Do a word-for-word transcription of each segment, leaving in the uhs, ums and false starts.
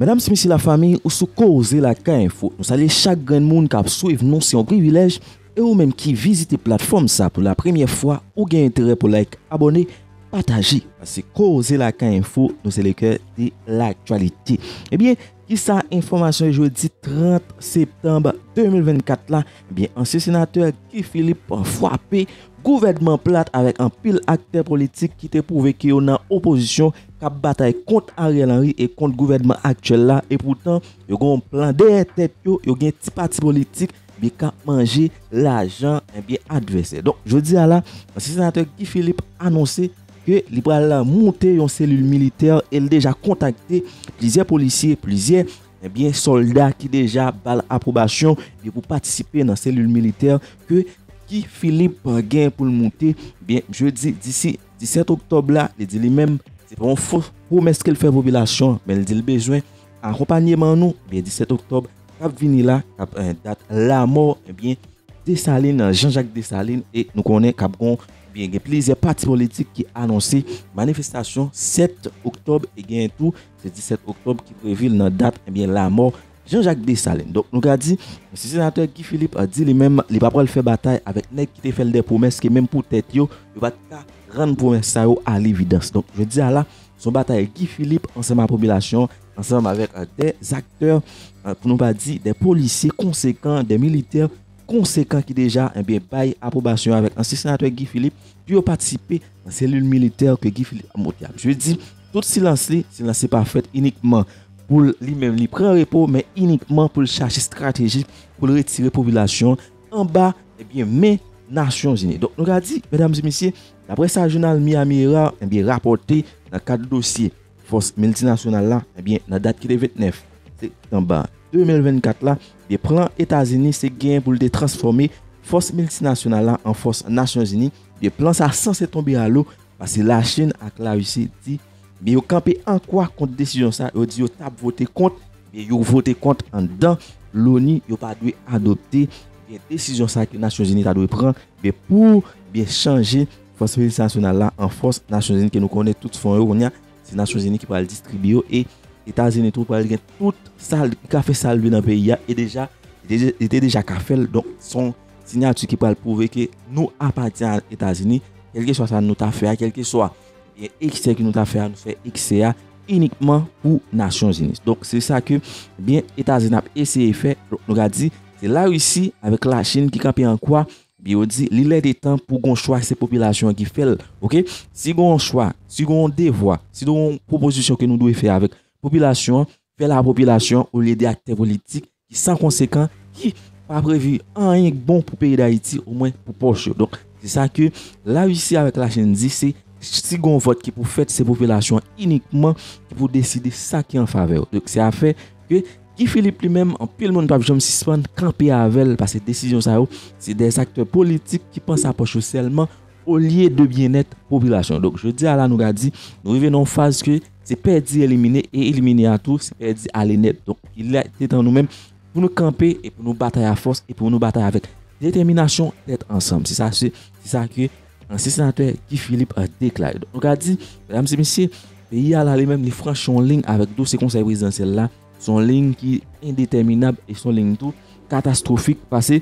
Medam e mesye lafanmi, ou sou Koze Lakay Enfo. Nou salye chak grenn moun k ap swiv nou, se yon privilèj. E ou menm ki vizite platfòm sa pou la premyè fwa, ou gen enterè pou like, abòne, pataje. Paske Koze Lakay Enfo, nou se le kè de laktyalite. Ebyen, kisa enfòmasyon jodi trant septanm de mil vennkat la? Ebyen, ansyen senatè Guy Philippe frape gouvènman plat avèk anpil aktè politik ki te pwouve ke yo nan opozisyon, k ap batay kont Ariel Henry e kont gouvènman aktyèl la. Epoutan, yo gen yon plan dèyè tèt yo, yo gen ti pati politik, ebyen, k ap manje lajan, ebyen, advèsè. Donk, jodi a la, ansyen senatè Guy Philippe anonse ke li pral moute yon selil militè e l deja kontakte plizyè polisye, plizyè, ebyen, sòlda ki deja ba l apwobasyon, ebyen, pou patisipe nan selil militè ke Guy Philippe gen pou l moute. Ebyen, jodi, disi disèt oktòb la, li di li menm, se pa yon fo pwomès ke l fè popilasyon, men l di l bezwen akonpanyeman nou, ebyen, disèt oktòb k ap vini la, k ap, eh, dat lamò, ebyen, Desalin, Jean-Jacques Dessalines, e nou konnen k ap gon, ebyen, gen plizyè pati politik ki anonse manifestasyon sèt oktòb, e gen tou se disèt oktòb ki previ l nan dat, ebyen, lamò Jean-Jacques Dessalines. Donk, nou ka di, ansyen senatè Guy Philippe, eh, di li menm, li pa pral fè batay avèk nèg ki te fè l de pwomès ke menm pou tèt yo, yo pa t ka rann pwomès sa yo a levidans. Donk, jodi a la, se yon batay Guy Philippe ansanm ak popilasyon, ansanm avèk, eh, de aktè, eh, pou nou pa di de polisye konsekan, de militè konsekan ki deja, ebyen, bay apwobasyon avèk ansyen senatè Guy Philippe pou yo patisipe nan selil militè ke Guy Philippe ap moute a. Jodi, tout silans li, silans li pa fèt inikman pou li menm li pran repo, men inikman pou l chache estrateji pou l retire popilasyon anba, ebyen, men Nasyonzini. Donk, nou ka di, medam e mesye, daprè sa jounal Miami Herald, ebyen, rapòte nan kad dosye fòs miltinasyonal la, ebyen, nan dat ki te vennèf septanm de mil vennkat la, ebyen, plan Etazini se gen pou l te transfòme fòs miltinasyonal la an fòs Nasyonzini. Ebyen, plan sa sanse tonbe alo, paske Lachin ak Larisi di, ebyen, yo kanpe an kwa kont desizyon sa, yo di yo t ap vote kont, ebyen, yo vote kont anndan loni, yo pa dwe adopte, ebyen, desizyon sa ke Nasyonzini ta dwe pran, ebyen, pou, ebyen, chanje fòs miltinasyonal la an fòs Nasyonzini ke nou konnen tout fon yo kounye a, se Nasyonzini ki pral distribye yo, e Etazini tou pral gen tout sa l ka fè sa l vle nan peyi a, e deja, li te, li te deja ka fè l. Donk, se yon siyati ki pral pwouve ke nou apatyen a Etazini, kèlkeswa sa nou ta fè a, kèlkeswa, ebyen, eksè ke nou ta fè a, nou fè eksè a inikman pou Nasyonzini. Donk, se sa ke, ebyen, Etazini ap eseye fè. Donk, nou ka di, se Larisi avèk Lachin ki kanpe an kwa, ebyen, yo di, li lè de tan pou gon chwa, se popilasyon an ki fè l, oke? Si gon chwa, si gon devwa, si gon pwopozisyon ke nou dwe fè avèk popilasyon an, fè l a popilasyon olye de aktè politik ki san konsekan, ki pa previ anyen k bon pou peyi Dayiti, omwen pou pòch yo. Donk, se sa ke Larisi avèk Lachin di, se si gon vòt ki pou fèt, se popilasyon an inikman ki pou deside sa ki an favè yo. Donk, se afè ke Guy Philippe li menm, anpil moun p ap janm sispann kanpe avè l, paske desizyon sa yo, se de aktè politik ki panse a pòch yo sèlman, olye de byennèt popilasyon. Donk, jodi a la, nou ka di, nou rive nan yon faz ke se pèdi elimine, e elimine a tou, se pèdi ale nèt. Donk, li lè de tan nou menm pou nou kanpe e pou nou batay a fòs e pou nou batay avèk detèminasyon, tèt ansanm. Se sa, se, se sa ke ansyen senatè Guy Philippe a deklare. Donk, nou ka di, medam e mesye, peyi a la li menm, li franchi yon liy avèk dosye konsèy prezidansyèl la. Se yon liy ki endetèminab e se yon liy tou katastwofik, paske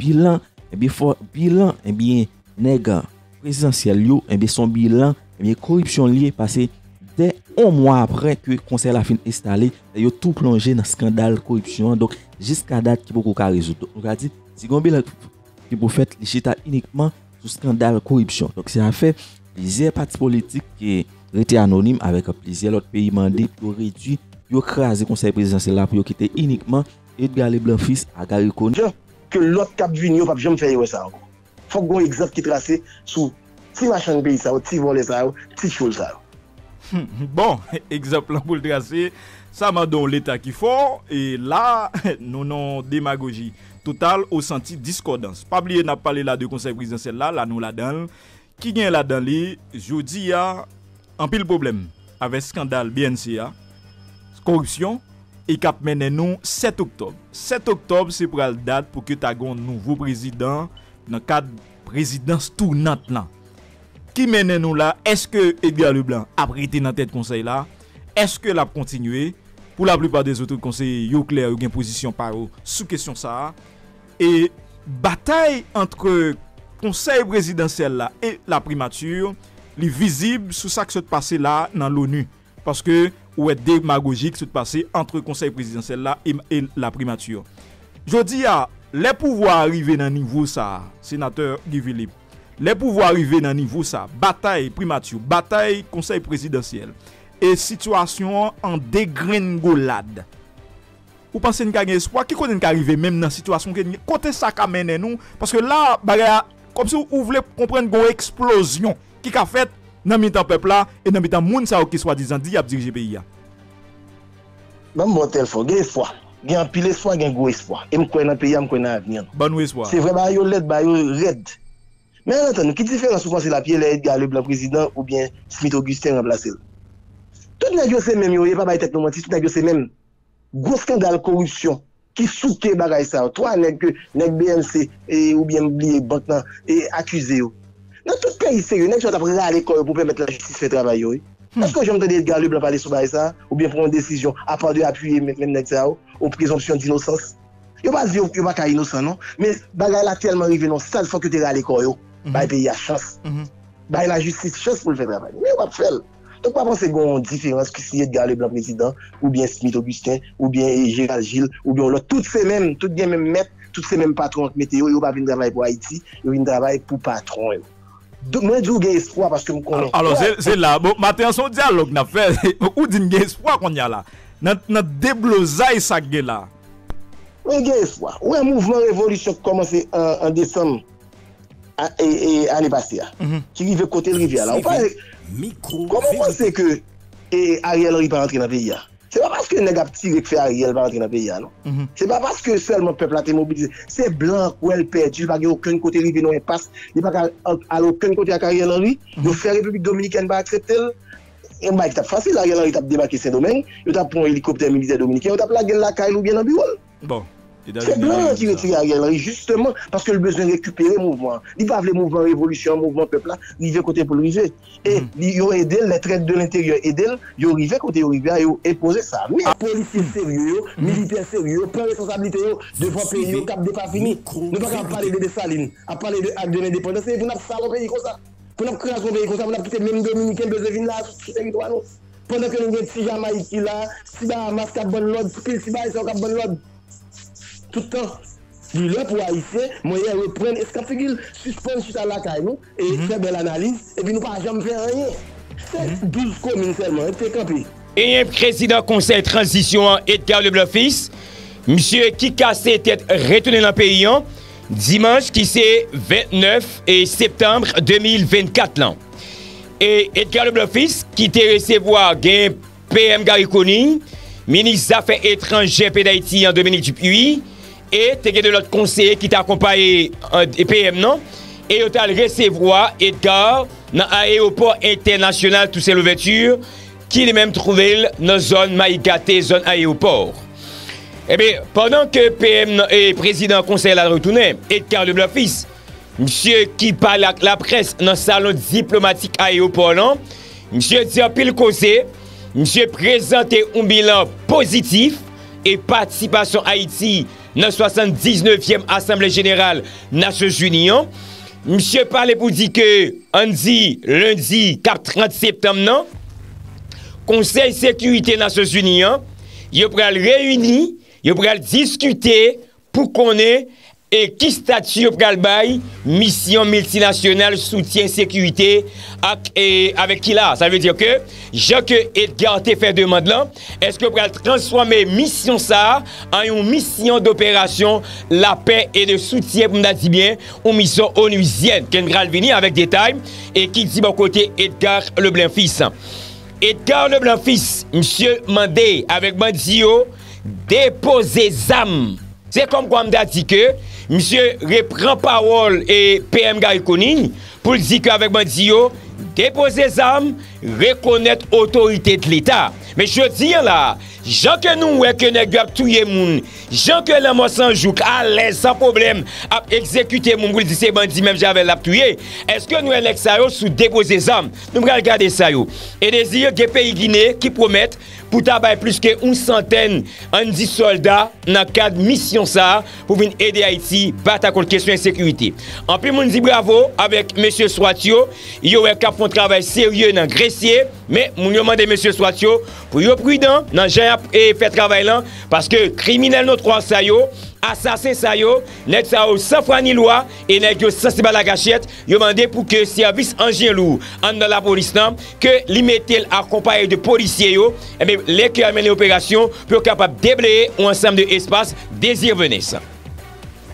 bilan, ebyen, fò, bilan, ebyen, nèg prezidansyèl yo, ebyen, se yon bilan, ebyen, koripsyon l ye, paske de yon mwa apre ke konsèy la fin enstale, yo tou plonje nan eskandal koripsyon an. Donk, jiska dat ki poko ka rezoud. Donk, nou ka di, si gon bilan ki pou fèt, li chita inikman sou eskandal koripsyon. Donk, se afè plizyè pati politik ki rete anonim avèk plizyè lòt peyi mande pou yo redui, pou yo kraze konsèy prezidansyèl la, pou yo kite inikman Edgar Leblanc Fils ak Garry Conille. Ke lòt k ap vini yo p ap janm fè erè sa ankò. Fòk gon egzanp ki trase sou ti machann peyi sa yo, ti vòlè sa yo, ti tchoul sa yo. Bon, egzanp lan pou l trase, sa mande yon Leta ki fò, e la, nou nan yon demagoji total, ou santi diskòdans. Pa bliye n ap pale la de konsèy prezidansyèl la, la nou ladan l. Ki gen ladan li, jodi a, anpil pwoblèm avèk eskandal B N C a, koripsyon, e k ap mennen nou sèt oktòb. Sèt oktòb, se pral dat pou ke ta gen yon nouvo prezidan nan kad prezidans tounant lan. Ki mennen nou la, èske Edgar Leblanc ap rete nan tèt konsèy la? Èske l ap kontinye? Pou laplipa de zot konseye, yo klè, yo gen pozisyon pa yo sou kesyon sa a. E batay ant konsèy prezidansyèl la e laprimati, li vizib sou sa k sot pase la nan Loni. Paske ou wè demagoji k sot pase ant konsèy prezidansyèl la e, e laprimati. Jodi a, lè pouvwa a rive nan nivo sa a, senatè Guy Philippe, lè pouvwa a rive nan nivo sa a, batay primati, batay konsèy prezidansyèl, e sitiyasyon an an degrengolad. Ou panse n ka gen espwa? Ki kote n ka rive menm nan sitiyasyon ke n ye? Kote sa ka mennen nou? Paske la, bagay la, kòmsi ou, ou vle konprann gon eksplozyon ki ka fèt nan mitan pèp la e nan mitan moun sa yo ki swadizan di y ap dirije peyi a. Ban m ba w tèl fò, gen espwa. Gen anpil espwa, gen gwo espwa. E m kwè nan peyi a, m kwè nan avni an. Ban nou espwa. Se vre, bagay yo lèd, bagay yo rèd. Men ann antann nou, ki diferans ou panse l ap ye lè Edgar Leblanc prezidan oubyen Smith Augustin ranplase l? Tout nèg yo se menm yo ye, pa bay tèt nou manti, tout nèg yo se menm. Gwo eskandal koripsyon ki souke bagay sa yo. Twa nèg ke nèg B M C e, oubyen m bliye bank nan e, akize yo. Nan tout peyi serye, nèg sa yo t ap rale kò yo pou pèmèt lajistis fè travay yo, wi. Èske w janm tande Edgar Leblanc pale sou bagay sa a? Oubyen pran yon desizyon apa de apiye menm, menm nèg sa yo, o prezonpsyon dinosans? Yo pa di yo, yo pa ka inosan non, men bagay la tèlman rive nan yon stad fòk yo te rale kò yo, bay peyi a chans. Bay lajistis chans pou l fè travay li. Men yo p ap fè l. Donk pa panse gen yon diferans ki si Edgar Leblanc prezidan, oubyen Smith Augustin, oubyen Gérald Gilles, oubyen yon lòt. Tout se menm, tout gen menm mèt, tout se menm patwon k mete yo, yo pa vin travay pou Ayiti, yo vin travay pou patwon yo. Donk mwen di w gen espwa paske m konnen. Alò se, se la, bon, maten an se yon dyalòg n ap fè. Ou di n gen espwa kounye a la. Nan, nan deblozay sa k gen la. Mwen gen espwa. Ou wè mouvman revolisyon k kòmanse an, an desanm a, e, e, ane pase a, ki rive kote l rive a la. Ou pa, kòman w panse ke e, Ariel Henry pa rantre nan peyi a? Se pa paske nèg ap tire k fè Ariel pa rantre nan peyi a non. Se pa paske sèlman pèp la te mobilize. Se blan an k wè l pèdi, li pa gen okenn kote, rive nan yon enpas, li pa ka al, al okenn kote ak Ariel Henry. Yo fè Repiblik Dominikèn pa aksepte l. Yon bagay ki t ap fasil, Ariel Henry t ap debake Sendomeng, yo t ap pran yon elikoptè militè dominiken, yo t ap lage l lakay li oubyen nan biwo l. Bon. Se blan an ki retire Ariel Henry jisteman paske l bezwen rekipere mouvman an. Li pa vle mouvman revolisyon an, mouvman pèp la, rive kote pou l rive. E li, yo ede l, lè trèt de lenteryè ede l, yo rive kote yo rive a, yo enpoze sa. Men polisye serye yo, militè serye yo, pran responsablite yo devan peyi yo k ap depafini. Nou pa ka ap pale de Desalin, ap pale de ak de lendepandans, epi n ap sal yon peyi konsa. Pou n ap kraze yon peyi konsa, pou n ap kite menm Dominiken bezwen vin la sou, sou teritwa nou. Pandan ke nou gen ti Jamayik ki la, ti Bahamas k ap bann lòd, pil ti bagay sa yo k ap bann lòd. Tout tan. Li lè pou Ayisyen, mwen yè reprann eskanp figi l, sispann chita lakay nou, e fè bèl analiz, epi nou pa janm fè anyen. Se douz komin sèlman, rete kanpe. Genyen prezidan konsèy tranzisyon an, Edgar Leblanc Fils, misye ki kase tèt retounen nan peyi an, dimanch ki se vennèf septanm de mil vennkat lan. E Edgar Leblanc Fils ki te resevwa gen P M Garry Conille, minis zafè etranjè peyi Dayiti an Dominique Dupuy, e te gen de lòt konseye ki t akonpaye P M nan, e yo t al resevwa Edgar nan ayewopò entènasyonal Toussaint Louverture, ki li menm twouve l nan zòn Mayi Gate, zòn ayewopò. Ebyen, pandan ke P M nan e prezidan konsèy la retounen, Edgar Leblanc Fils, misye ki pale ak laprès nan salon diplomatik ayewopò lan, misye di anpil koze, misye prezante yon bilan pozitif e patisipasyon Ayiti nan swasanndiznèvyèm Asanble Jeneral Nasyonzini an. Misye pale pou di ke, ann di, lendi k ap trant septanm nan, Konsèy Sekirite Nasyonzini an, yo pral reyini, yo pral diskite pou konnen e ki stati yo pral bay misyon miltinasyonal soutyen sekirite ak, e, avèk ki la. Sa vle di ke, jan ke Edgar te fè demann lan, èske yo pral transfòme misyon sa a an yon misyon doperasyon lapè e de soutyen, pou m ta di byen, yon misyon onuzyèn, ke n pral vini avèk detay, e ki di bò kote Edgar Leblanc Fils. Edgar Leblanc Fils, misye mande avèk bandi yo depoze zam. Se kòmkwa m ta di ke misye repran pawòl e P M Garry Conille pou l di ke avèk bandi yo, depoze zam, rekonèt otorite de Leta. Men jodi a la, jan ke nou wè ke nèg yo ap touye moun, jan ke Lanmò San Jou k alèz, san pwoblèm, ap egzekite moun pou l di se bandi menm jan avè l l ap touye, èske nou wè nèg sa yo sou depoze zam? Nou pral gade sa yo. E Désiré, gen peyi Gine ki pwomèt pou ta bay plis ke yon santèn, ann di, sòlda nan kad misyon sa a pou vin ede Ayiti batay kont kesyon ensekirite. Anpil moun di bravo avèk mesye swat yo, yo wè k ap fè yon travay serye nan Gresye, men moun yo mande mesye swat yo pou yo pridan nan jan y ap, e, fè travay lan, paske kriminèl notwa sa yo, asasen sa yo, nèg sa yo san fwa ni lwa, e nèg yo sansib a lagachèt, yo mande pou ke sèvis anjen lou anndan lapolis lan, ke li mete l akonpaye de polisye yo, enben, lè ke y ap mennen operasyon, pou yo kapab debleye yon ansanm de espas dezirvenes.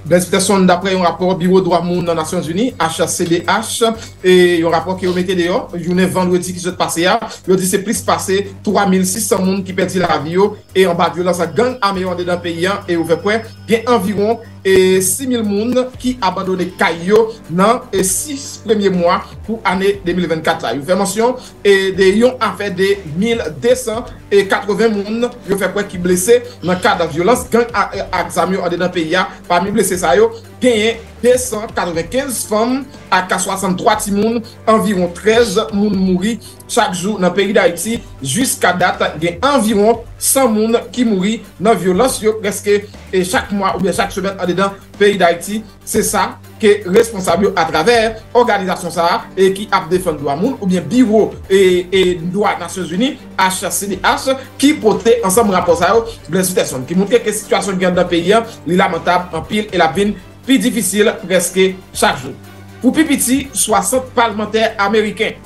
Blaise Peterson, daprè yon rapò Biwo Dwa Moun nan Nasyonzini, H C D H, e yon rapò ke yo mete deyò jounen vandredi ki sot pase a, yo di se plis pase twa mil sis san moun ki pèdi lavi yo e anba vyolans gang ame yo andedan peyi a, e yo fè kwè gen anviwon, e, sis mil moun ki abandone kay yo nan, e, sis premye mwa pou ane de mil vennkat la. Yo fè mansyon, e, de yon afè de mil de san e katreven moun yo fè kwè ki blese nan kad vyolans gang a, e, ak zam yo andedan peyi a. Pami blese sa yo, genyen de san katrevenkenz fanm ak swasanntwa timoun, anviwon trèz moun mouri chak jou nan peyi Dayiti. Jiska dat, gen anviwon san moun ki mouri nan vyolans yo prèske, e, chak mwa oubyen chak semèn andedan peyi Dayiti. Se sa ke responsab yo atravè òganizasyon sa a, e, ki ap defann dwa moun oubyen biwo, e, e, dwa Nasyonzini, H C D H, ki pote ansanm rapò sa yo, Blaise Peterson, ki montre ke sitiyasyon ki anndan peyi a, li lamantab anpil e l ap vin pi difisil prèske chak jou. Pou pi piti, swasant palmantè ameriken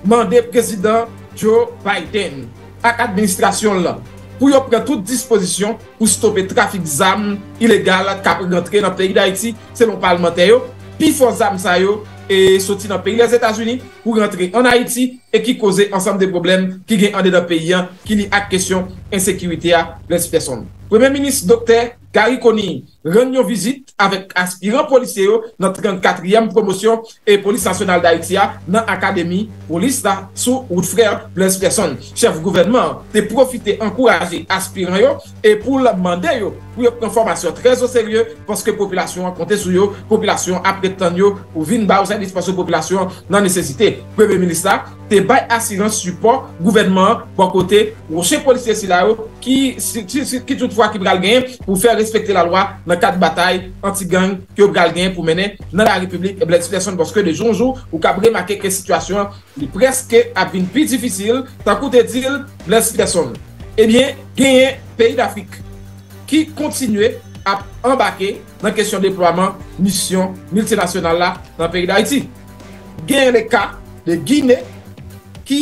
mande Prezidan Joe Biden ak administrasyon l lan pou yo pran tout dispozisyon pou stope trafik zam ilegal k ap rantre nan peyi Dayiti, selon palmantè yo. Pifò zam sa yo, e, soti nan peyi Lèzetazini pou rantre ann Ayiti e ki koze ansanm de pwoblèm ki gen andedan peyi a ki lye ak kesyon ensekirite a, Blaise Peterson. Premye Minis Doktè Garry Conille rann yon vizit avèk aspiran polisye yo nan trannkatriyèm pwomosyon e Polis Nasyonal Dayiti a nan Akademi Polis la sou wout Frè Blaise Peterson. Chèf gouvènman an te pwofite ankouraje aspiran yo e pou l mande yo pou yo pran fòmasyon trè o serye, paske popilasyon an konte sou yo, popilasyon an ap ret tann yo pou vin ba yo sèvis, paske popilasyon an nan nesesite. Premye minis la te bay asirans sipò gouvènman an bò kote wòche polisye sila yo ki, si, si, si, ki toutfwa ki pral genyen pou fè respekte lalwa nan kad batay anti-gang ke yo pral genyen pou mennen nan larepiblik Blaise Peterson, paske de jou an jou, ou kab remake ke sitiyasyon an, li prèske ap vin pi difisil, tankou te di l Blaise Peterson. Ebyen, genyen peyi Dafrik ki kontinye ap anbake nan kesyon deplwaman misyon miltinasyonal la nan peyi Dayiti. Genyen le ka de Gine ki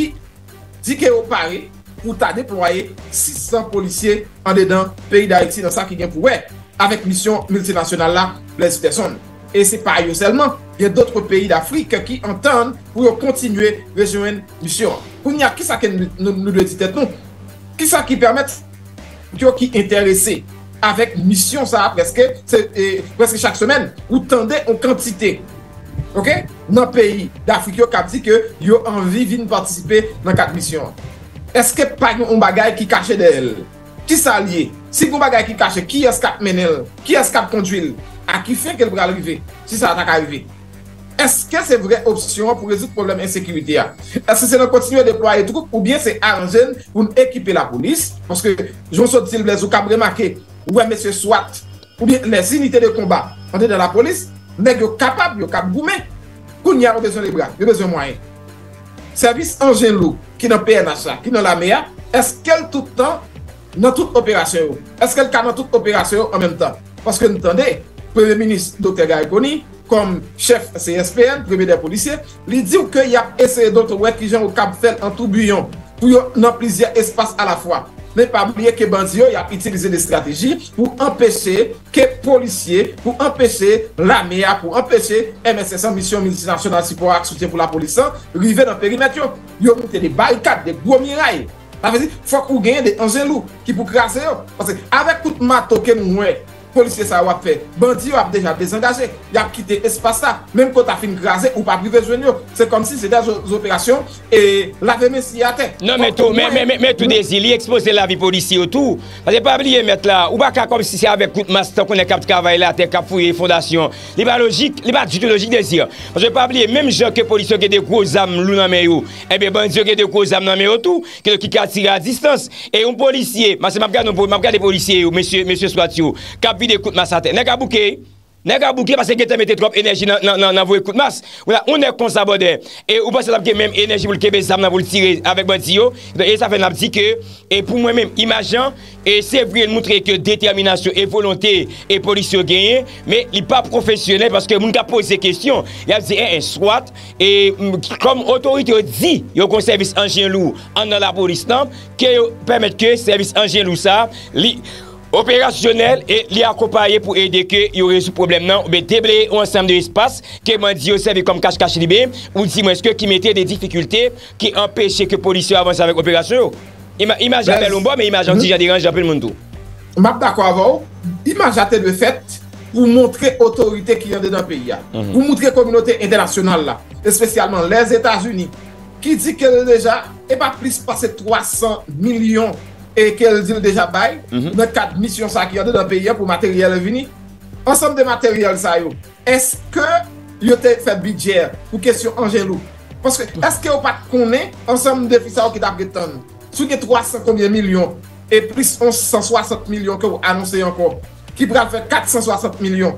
di ke yo pare pou ta deplwaye sis san polisye andedan peyi Dayiti nan sa ki gen pou wè avèk misyon miltinasyonal la, Blaise Peterson. E se pa yo sèlman, gen dòt peyi Dafrik ki antann pou yo kontinye rejwenn misyon an. Kounye a, kisa ke nou, nou, nou dwe di tèt nou? Kisa ki pèmèt yo ki enterese avèk misyon sa a, prèske, se, e, prèske chak semèn, ou tande yon kantite, oke, nan peyi Dafrik yo k ap di ke yo anvi vin patisipe nan kad misyon an? Èske pa gen yon bagay ki kache dèyè l? Kisa l ye? Si gen yon bagay ki kache, kiyès k ap mennen l? Kiyès k ap kondui l? A ki fen ke l pral rive? Si sa ta ka rive. Èske se vrè opsyon an pou rezoud pwoblèm ensekirite a? Èske se nan kontinye deplwaye twoup oubyen se aranje n pou n ekipe lapolis? Paske, jan w sot di l, Blaise, ou kab remake, ou wè mesye swat oubyen les unités de combat andedan lapolis, nèg yo kapab, yo kab goumen. Kounye a, yo bezwen lebra, yo bezwen mwayen. Sèvis anjen lou ki nan P N H la, ki nan lame a, èske l tout tan nan tout operasyon yo? Èske l ka nan tout operasyon yo an menm tan? Paske n tande Premye Minis Doktè Garry Conille, kòm chèf C S P N, premye dè polisye, li di w ke y ap eseye dòt wè kijan yo kab fè l an toubiyon pou yo nan plizyè espas alafwa. Men pa bliye ke bandi yo, y ap itilize de estrateji pou anpeche ke polisye, pou anpeche lame a, pou anpeche M S S an, Misyon Miltinasyonal Sipò ak Soutyen pou Lapolis lan, rive nan perimèt yo. Yo moute de barikad, de gwo miray. Sa vle di, fòk ou genyen de anjen lou ki pou kraze yo. Paske avèk kout mato ke nou wè, polisye sa yo ap fè? Bandi yo ap deja dezangaje. Y ap kite espas la. Menm ke w ta fin kraze, ou p ap rive jwenn yo. Se kòmsi se de zo- operasyon e lave men siye atè. Non, men tou, men, men, men, men tou, Dezi, li ekspoze lavi polisye yo tou. Paske pa bliye, mèt la, ou pa ka kòmsi se avèk kout mas tankou nèg k ap travay latè, k ap fouye fondasyon. Li pa lojik, li pa ditou lojik, Dezi. Paske pa bliye, menm jan ke polisye yo gen de gwo zam lou nan men yo, enben, bandi yo gen de gwo zam nan men yo tou, ke, ki ka tire a distans. E yon polisye, paske m ap gade, yon po- m ap gade polisye yo, mesye, mesye swat yo, k ap vide kout mas atè. Nèg ap bouke, nèg ap bouke paske gentan mete twòp enèji nan, nan, nan, nan voye kout mas. Ou la, yon nèg konsa, brother, e ou panse l ap gen menm enèji pou l kenbe zam nan pou l tire avèk bandi yo? E sa fè n ap di ke, e pou mwen menm, imaj lan, e se vre, l montre ke detèminasyon e volonte e polisye yo genyen, men li pa pwofesyonèl paske moun k ap poze kesyon, y ap di, en, en, swat, e, m, kòm otorite yo di, yo gen sèvis anjen lou anndan lapolis lan, ke yo pèmèt ke sèvis anjen lou sa, li operasyonèl e li akonpaye pou ede ke yo rezoud pwoblèm nan, oubyen debleye yon ansanm de espas ke bandi yo sèvi kòm kach-kach liben, ou dimwens ke ki mete de difikilte ki anpeche ke polis yo avanse avèk operasyon yo. Ima- imaj la bèl yon bò, men imaj la yon ti jan deranje anpil moun tou. M ap dakò avè w. Imaj la te dwe fèt pou montre otorite ki andedan peyi a, pou montre kominote entènasyonal la, espesyalman Lèzetazini, ki di ke l deja, e pa plis pase twa san milyon e ke l di l deja bay nan kad misyon sa ki andedan peyi a pou materyèl vini. Ansanm de materyèl sa yo, èske yo te fè bidjè pou kesyon anjen lou? Paske, èske yo pa t konnen ansanm defi sa yo ki t ap ret tann? Si w gen twa san konbyen milyon e plis yon san swasant milyon ke w anonse ankò, ki pral fè kat san swasant milyon,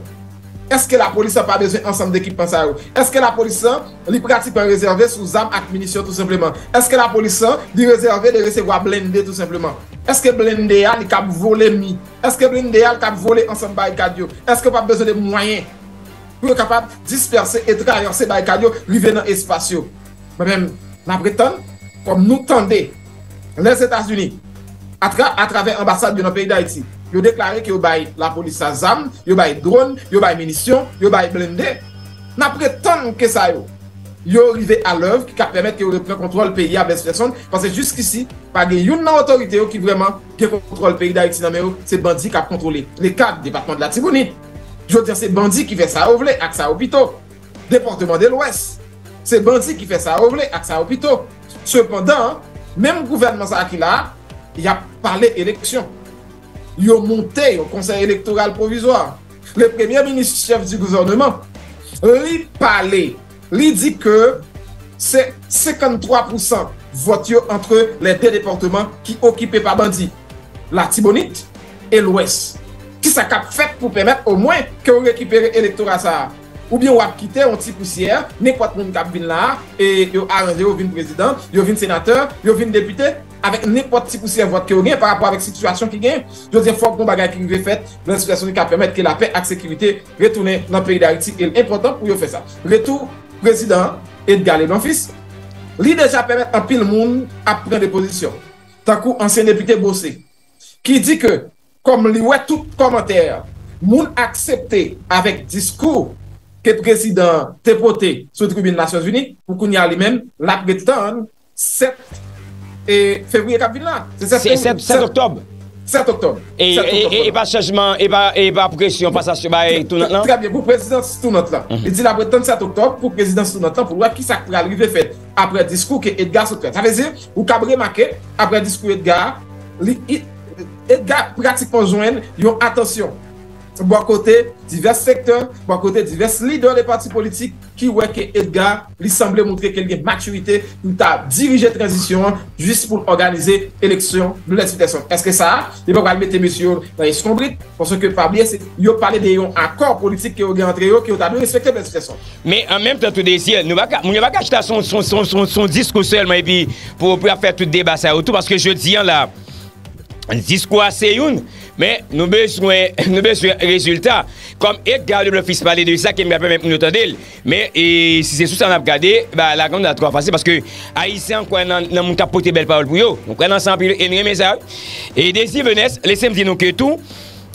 èske lapolis lan pa bezwen ansanm de ekipman sa yo? Èske lapolis lan, li pratikman rezève sou zam ak minisyon tou senpleman? Èske lapolis lan, li rezève de resevwa blende tou senpleman? Èske blende a, li kab vole mi? Èske blende a, li kab vole ansanm barikad yo? Èske yo p ap bezwen de mwayen pou yo kapab dispèse e travèse barikad yo, rive nan espas yo? Mwen menm, n ap ret tann, kòm nou tande Lèzetazini, atra- atravè anbasad yo nan peyi Dayiti, yo deklare ke yo bay lapolis la zam, yo bay dwòn, yo bay minisyon, yo bay blende. N ap ret tann ke sa yo, yo rive alèv, ki ka pèmèt ke yo repran kontwòl peyi a, Blaise Persson, paske jiskisi, pa gen youn nan otorite yo ki vrèman gen kontwòl peyi Dayiti nan men yo, se bandi k ap kontwole. Le ka, depatman de Latibonit. Jodi a, se bandi ki fè sa yo vle ak sa yo pito. Depatman de Lwès, se bandi ki fè sa yo vle ak sa yo pito. Sepandan, menm gouvènman sa a ki la a, y ap pale eleksyon. Yo monte yon konsèy elektoral pwovizwa. Le premye minis, chèf di gouvènman, li pale, li di ke se senkanntwa pousan vòt yo antre lè de depatman ki okipe pa bandi, Latibonit e Lwès. Kisa k ap fèt pou pèmèt omwen ke w rekipere elektora sa a? Oubyen w ap kite yon ti pousyè, nenpòt moun k ap vin la a, e yo aranje yo vin prezidan, yo vin senatè, yo vin depite, avèk nenpòt ti pousyè vòt ke yo gen pa rapò avèk sitiyasyon ki gen. Jodi a, fòk gon bagay ki rive fèt nan sitiyasyon ki ka pèmèt ke lapè ak sekirite retounen nan peyi Dayiti, e l enpòtan pou yo fè sa. Retou prezidan Edgar Leblanc Fils, li deja pèmèt anpil moun ap pran depozisyon, tankou ansyen depite Beaucé, ki di ke, kòm li wè tout kòmantè moun aksepte avèk diskou ke prezidan an te pote sou tribin Nasyonzini, pou kounye a li menm, l ap ret tann sèt e fevriye k ap vin la. Se sèt Se fevriye. sèt, sèt oktòb. Sèt oktòb. E, Sèt e, oktòb. e, e pa chanjman, e pa, e pa presyon, pasasyon, bay tounant lan? Trè byen, pou prezidans tounant lan. Li di l ap ret tann sèt oktòb pou prezidans tounant lan, pou l wè kisa k pral rive fèt apre diskou ke Edgar sot fè. Sa vle di, ou kab remake, apre diskou Edgar, li, i- Edgar pratikman jwenn yon atansyon bò kote divès sektè, bò kote divès lidè de pati politik ki wè ke Edgar, li sanble montre ke l gen matirite pou ta dirije tranzisyon an, jis pou l òganize eleksyon Blaise Peterson. Èske sa a, li pa pral mete mesye yo nan eskonbrit? Paske pa bliye, se, yo pale de yon akò politik ke yo gen antre yo, ke yo ta dwe respekte, Blaise Peterson. Men an menm tan tou, Dezi, nou pa ka, moun yo pa ka chita sou, sou, sou, sou, sou diskou sèlman epi pou, pou y ap fè tout deba sa yo tou, paske jodi a la, diskou a se youn, men nou bezwen, nou bezwen rezilta. Kòm Edgar Leblanc Fils pale de sa, ke m pral pèmèt moun yo tande l. Men, e, si se sou sa n ap gade, ba, lagonn la twò fasil, paske Ayisyen an kwè nan, nan moun k ap pote bèl pawòl pou yo. Nou kwè nan sa anpil, e nou renmen sa. E Dezi Venès, lese m di nou ke tou,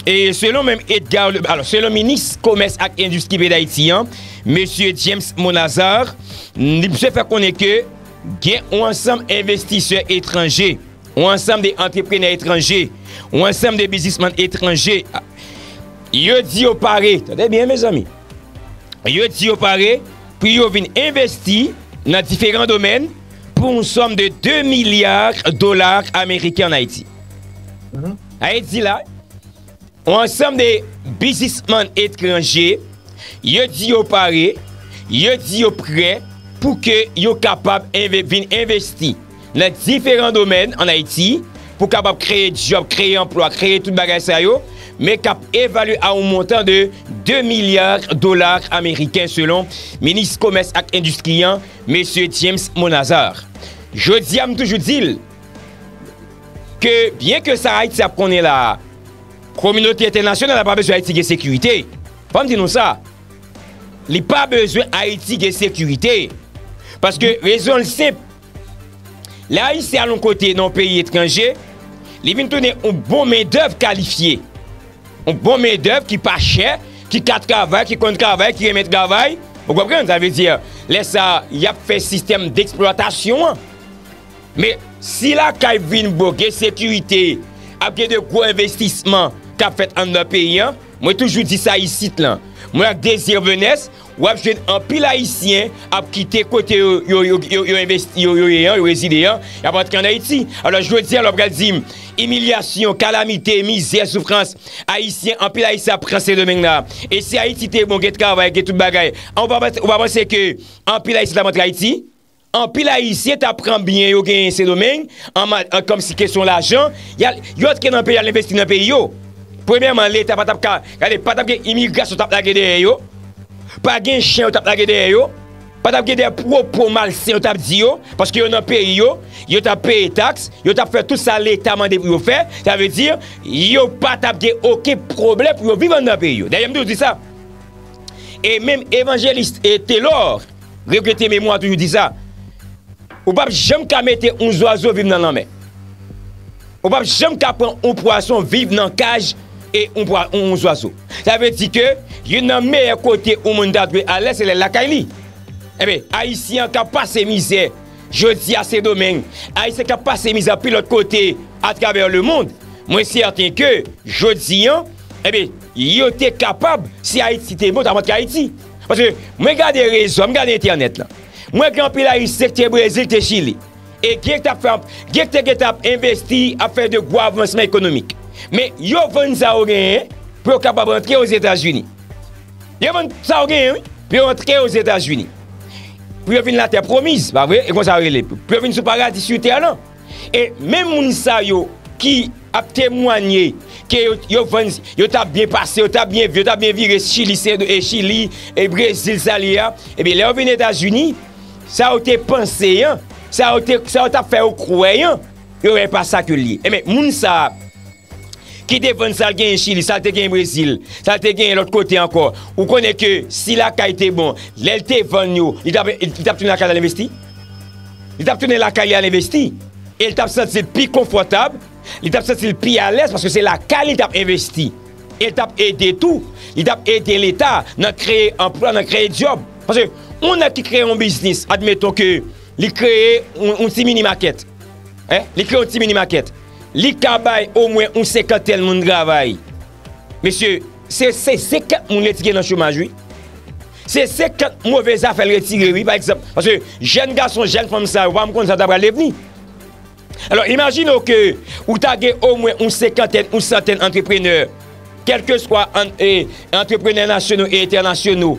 e selon menm Edgar Le, alò, selon minis komès ak endistri peyi Dayiti an, mesye James Monazart, li, misye fè konnen ke gen yon ansanm envestisè etranje, yon ansanm de antreprenè etranje, yon ansanm de biznismann etranje, Yo di yo pare, tande byen, mezanmi. Yo di yo pare pou yo vin envesti nan diferan domèn pou yon sòm de de milya dola ameriken ann Ayiti. Sa vle di la, yon ansanm de biznismann etranje, yo di yo pare, yo di yo prè pou ke yo kapab enve-, vin envesti nan diferan domèn ann Ayiti pou kapab kreye djòb, kreye anplwa, kreye tout bagay sa yo, men k ap evalye a yon montan de de milya dola ameriken, selon minis komès ak endistri an, mesye James Monazar. Jodi a, m toujou di l ke byen ke sa Ayiti ap konnen la a, kominote entènasyonal la pa bezwen Ayiti gen sekirite. Fò m di nou sa. Li pa bezwen Ayiti gen sekirite. Paske rezon l senp. Lè Ayisyen al yon kote nan yon peyi etranje, li vin tounen yon bon mendèv kalifye. Yon bon mendèv ki pa chè, ki ka travay, ki konn travay, ki renmen travay. Ou konprann? Sa vle di, lè sa a, y ap fè sistèm deksplwatasyon an. Men, si lakay vin bon, gen sekirite, ap gen de gwo envestisman k ap fèt anndan peyi an, mwen toujou di sa isit lan. Mwen ak Désir Venès, w ap jwenn anpil Ayisyen ap kite kote yo, yo, yo, yo, yo envesti, yo, yo ye an, yo rezide an, y ap antre ann Ayiti. Alò, jodi a, lè w pral di m, imilyasyon, kalamite, mizè, soufrans, Ayisyen, anpil Ayisyen ap pran Sendomeng la. E si Ayiti te bon, gen travay, gen tout bagay, an, ou pa panse, ou pa panse ke anpil Ayisyen t ap antre Ayiti? Anpil Ayisyen t ap pran byen yo genyen Sendomeng, an ma-, an, kòmsi kesyon lajan, y al, yo antre nan peyi, y al envesti nan peyi yo. Premyèman, Leta pa t ap ka, gade, pa t ap gen imigrasyon t ap lage dèyè yo, pa gen chen yo t ap lage dèyè yo, pa t ap gen de pwopo malsen yo t ap di yo, paske yo nan peyi yo, yo t ap peye taks, yo t ap fè tout sa Leta mande pou yo fè, sa vle di, yo pa t ap gen okenn pwoblèm pou yo viv anndan peyi yo. Dayè, m toujou di sa. E menm evanjelis, e, Telor, regrete memwa, toujou di sa. Ou p ap janm ka mete yon zwazo viv nan lanmè. Ou p ap janm ka pran yon pwason viv nan kaj e yon pwa-, yon, yon zwazo. Sa vle di ke youn nan meyè kote yon moun ta dwe alèz, se lè l lakay li. Enben, Ayisyen an k ap pase mizè, jodi a Sendomeng, Ayisyen k ap pase mizè anpil lòt kote atravè lemonn, mwen sèten ke jodi an, enben, yo te kapab, si Ayiti te bon, t ap antre Ayiti. Paske mwen gade rezo a, m gade entènèt lan. Mwen gen anpil Ayisyen ki te Brezil, ki te Chili. E gen ki t ap fè, gen ki te gentan ap envesti, ap fè de gwo avansman ekonomik. Men yo vann sa yo genyen pou yo kapab antre Ozetazini. Yo vann sa yo genyen, wi, pou yo antre Ozetazini. Pou yo vin latè pwomiz, pa vre? E konsa yo rele. Pou yo vin sou paradi sou tè lan. E menm moun sa yo ki ap temwanye ke yo, yo vann, yo t ap byen pase, yo t ap byen, yo t ap byen vire Chili, Sen-, e Chili, e Brezil, sa li a. Ebyen, lè yo vin Etazini, sa yo te panse an, sa yo te, sa yo t ap fè yo kwè an, yo wè pa sa ke l ye. Ebyen, moun sa a ki te vann sa l genyen Chili, sa l te genyen Brezil, sa l te genyen lòt kote ankò, ou konnen ke si lakay te bon, lè l te vann yo, li t ap, li t ap tounen lakay li al envesti? Li t ap tounen lakay li al envesti. E l t ap santi l pi konfòtab, li t ap santi l pi alèz paske se lakay li t ap envesti. E l t ap ede tou, li t ap ede Leta nan kreye anplwa, nan kreye djòb. Paske yon nèg ki kreye yon biznis, admeton ke li kreye yon, yon ti mini makèt. Hein? Li kreye yon ti mini makèt. Li ka bay omwen yon senkantèn moun travay. Mesye, se, se senkant moun retire nan chomaj, wi. Se senkant move zafè l retire, wi, pa egzanp. Paske jèn gason, jèn fanm sa yo, pa m konn sa yo ta pral devni. Alò, imajine w ke ou ta gen omwen yon senkantèn, yon santèn antreprenè, kèlkeswa an-, e, antreprenè nasyonal e entènasyonal,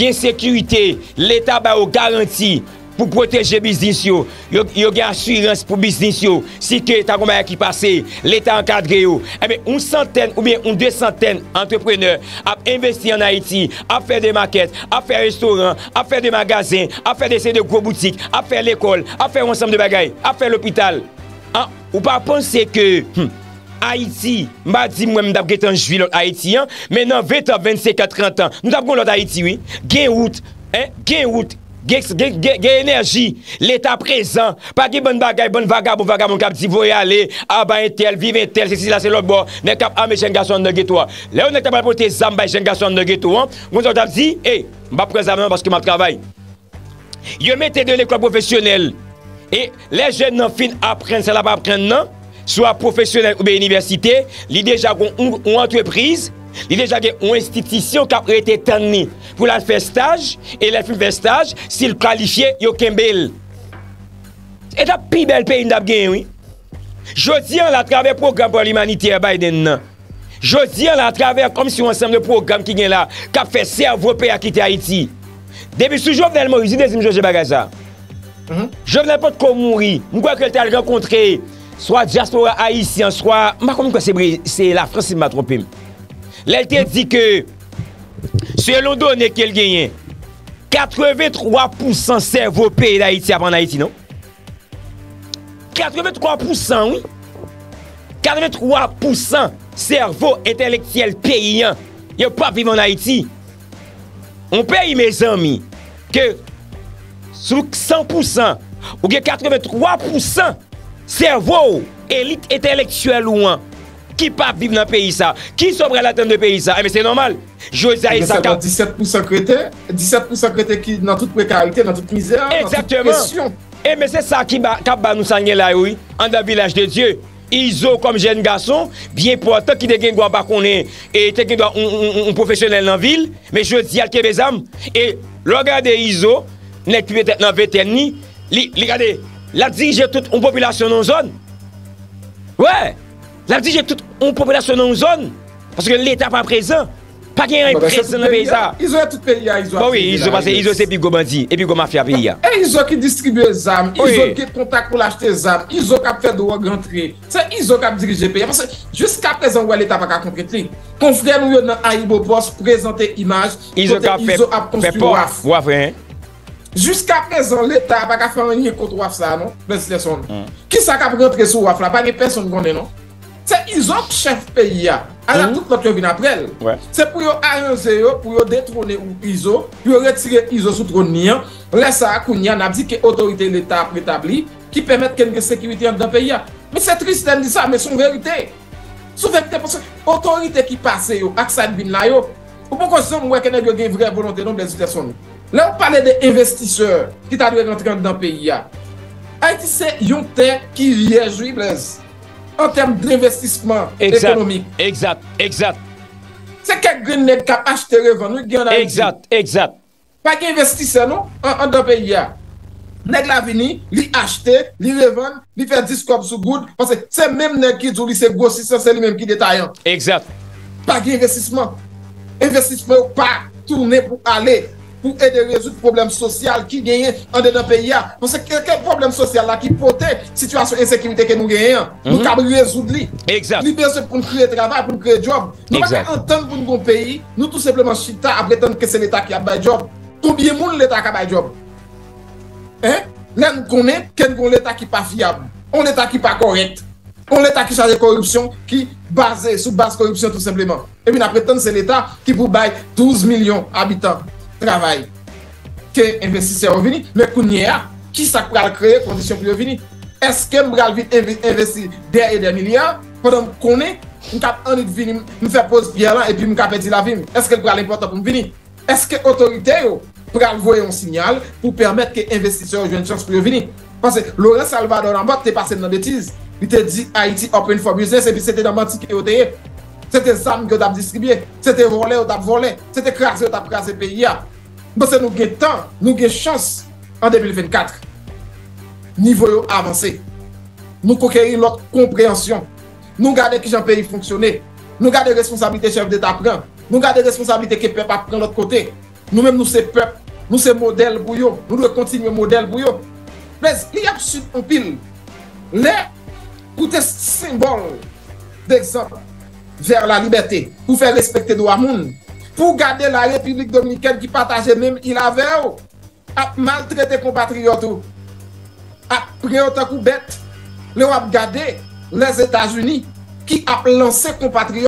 gen sekirite, Leta ba yo garanti pou pwoteje biznis yo, yo, yo gen asirans pou biznis yo, si ke ta gon bagay ki pase, Leta ankadre yo. Enben, yon santèn oubyen yon de santèn antreprenè ap envesti ann Ayiti, ap fè de makèt, ap fè restoran, ap fè de magazen, ap fè de seri de gwo boutik, ap fè lekòl, ap fè yon ansanm de bagay, ap fè lopital. An, ou pa panse ke, hmm, Ayiti, m pa di mwen m t ap gentan jwi lòt Ayiti an, men nan ven tan, vennsenk an, trant an, nou t ap gen yon lòt Ayiti, wi. Gen wout, en, gen wout, gen, gen, gen, gen enèji, Leta prezan, pa gen bann bagay, bann vagabon, vagabon k ap di voye ale, aba entèl, viv entèl, sesi la se lòt bò, nèg k ap ame jèn gason anndan geto a. Lè yon nèg ta pral pote zam bay jèn gason anndan geto an, ou konn sa yo t ap di, ey, m p ap pran zam nan paske m ap travay. Yo mete de lekòl pwofesyonèl. E lè jèn nan fin aprann sa l ap aprann nan, swa pwofesyonèl oubyen inivèsite, li deja gen yon, yon antrepriz, li deja gen yon enstitisyon k ap rete tann li pou l al fè staj, e lè l fin fè staj, si l kalifye, yo kenbe l. E t ap pi bèl peyi n t ap genyen, wi. Jodi a la, atravè pwogram pè imanitè Biden nan, jodi a la, atravè kòmsi yon ansanm de pwogram ki gen la, k ap fè sèvo peyi a kite Ayiti. Depi sou Jovenel Moïse, wi, Dezi, m sonje bagay sa. Jovenel potko mouri. M kwè ke l t al rankontre swa dyaspora ayisyen, swa, m pa konn, m kwè se Bre-, se Lafrans, si m pa twonpe m. Lè l te di ke, selon done ke l genyen, katrevenntwa pousan sèvo peyi Dayiti ap ann Ayiti, non? Katrevenntwa pousan, wi. Katrevenntwa pousan sèvo entèlektyèl peyi a, yo p ap viv ann Ayiti. Yon peyi, mezanmi, ke sou san pousan, ou gen katrevenntwa pousan sèvo w, elit entèlektyèl ou an, ki p ap viv nan peyi sa. Kisa w pral atann de peyi sa? Enben, se nòmal. Jodi a, e sa k ap disèt pousan k rete, disèt pousan k rete ki nan tout prekarite, nan tout mizè, nan tout presyon. Enben, se sa ki ba, k ap ba nou sa n gen la yo, wi, anndan Vilaj de Dye. Izo, kòm jèn gason, byen enpòtan, ki te gen dwa pa konnen, e te gen dwa yon, yon, yon, yon pwofesyonèl nan vil, men jodi a, l kenbe zam. E lè w gade Izo, nèg ki petèt nan ventèn li, li, li gade, l ap dirije tout yon popilasyon nan yon zòn. Wi, l ap dirije tout yon popilasyon nan yon zòn. Paske Leta pa prezan. Pa gen anyen prezan nan peyi sa. Izo e tout peyi a, Izo ap dirije la. Bon, wi, Izo pase, Izo se pi gwo bandi, e pi gwo mafya peyi a. E Izo ki distribye zam, Izo ki gen kontak pou l achte zam, Izo k ap fè dwòg rantre. Se Izo k ap dirije peyi a. Paske jiskaprezan, ou wè Leta pa ka kontrent li. Konfrè nou yo nan Ayibopost prezante imaj kote Izo ap konstwi waf. Jiskaprezan, Leta pa ka fè anyen kont waf sa a, non, Blaise Peterson. Kisa k ap rantre sou waf la? Pa gen pèsonn konnen, non. Se Izo k chèf peyi a. Ala tout lòt yo vin apre l. Se pou yo aranje yo, pou yo detwone Izo, pou yo retire Izo sou twòn li an. Lè sa a, kounye a, n ap di ke otorite Leta ap retabli, ki pèmèt ke n gen sekirite anndan peyi a. Men se tris lè n di sa, men se yon verite. Se yon verite, paske otorite ki pase yo ak sa k vin la yo, ou poko janm wè ke nèg yo gen vrè volonte, non, Blaise Peterson. Lè w pale de envestisè ki ta dwe rantre anndan peyi a, Ayiti se yon tè ki vyèj, wi, Blaise, an tèm denvestisman ekonomik. Egzat, egzat, egzat. Se kèk grenn nèg k ap achte revann, wi, ki gen ann Ayiti. Egzat, egzat. Pa gen envestisè, non, an, anndan peyi a. Nèg la vini, li achte, li revann, li fè dis kòb sou goud, paske se menm nèg ki di w li se gwosisè, se li menm ki detayan. Egzat. Pa gen envestisman. Envestisman yo pa tounen pou ale, pou ede rezoud pwoblèm sosyal ki genyen andedan peyi a. Paske ke, ke pwoblèm sosyal la ki pote sitiyasyon ensekirite ke nou genyen an. Nou kab rezoud li. Egzat. Li bezwen pou n kreye travay, pou n kreye djòb. Nou pa ka antann pou n gon peyi, nou tou senpleman chita ap pretann ke se Leta ki ap bay djòb. Konbyen moun Leta ka bay djòb? Hein? Lè n konnen ke n gon Leta ki pa fyab, on Leta ki pa kòrèk, on Leta ki chaje koripsyon, ki baze sou baz koripsyon tou senpleman. Epi n ap pretann se Leta ki pou bay douz milyon abitan travay. Ke envestisè yo vini, men kounye a, kisa k pral kreye kondisyon pou yo vini? Èske m pral vin enve-, envesti dè e dè milya, pandan m konnen m k ap annik vini, m fè poz pyè lan epi m ka pèdi lavi m? Èske l pral enpòtan pou m vini? Èske otorite yo pral voye yon siyal pou pèmèt ke envestisè yo jwenn chans pou yo vini? Paske Laurent Salvador Lamothe te pase n nan betiz. Li te di Haiti open for business, epi se te nan manti ke yo te ye. Se te zam ke yo t ap distribye. Se te vòlè yo t ap vòlè. Se te kraze yo t ap kraze peyi a. M panse nou gen tan, nou gen chans an de mil vennkat. Nivo yo avanse. Nou konkeri lòt konpreyansyon. Nou gade kijan peyi fonksyone. Nou gade responsablite chèf deta pran. Nou gade responsablite ke pèp ap pran lòt kote. Nou menm, nou se pèp. Nou se modèl pou yo. Nou dwe kontinye modèl pou yo. Blaise, li absid anpil. Lè ou te senbòl degzanp vers la liberté, pou fè respekte dwa moun, pou w gade la Repiblik Dominikèn ki pataje menm il avè w, ap maltrete konpatriyòt ou, ap pran yo tankou bèt, lè w ap gade Lèzetazini ki ap lanse konpatriyòt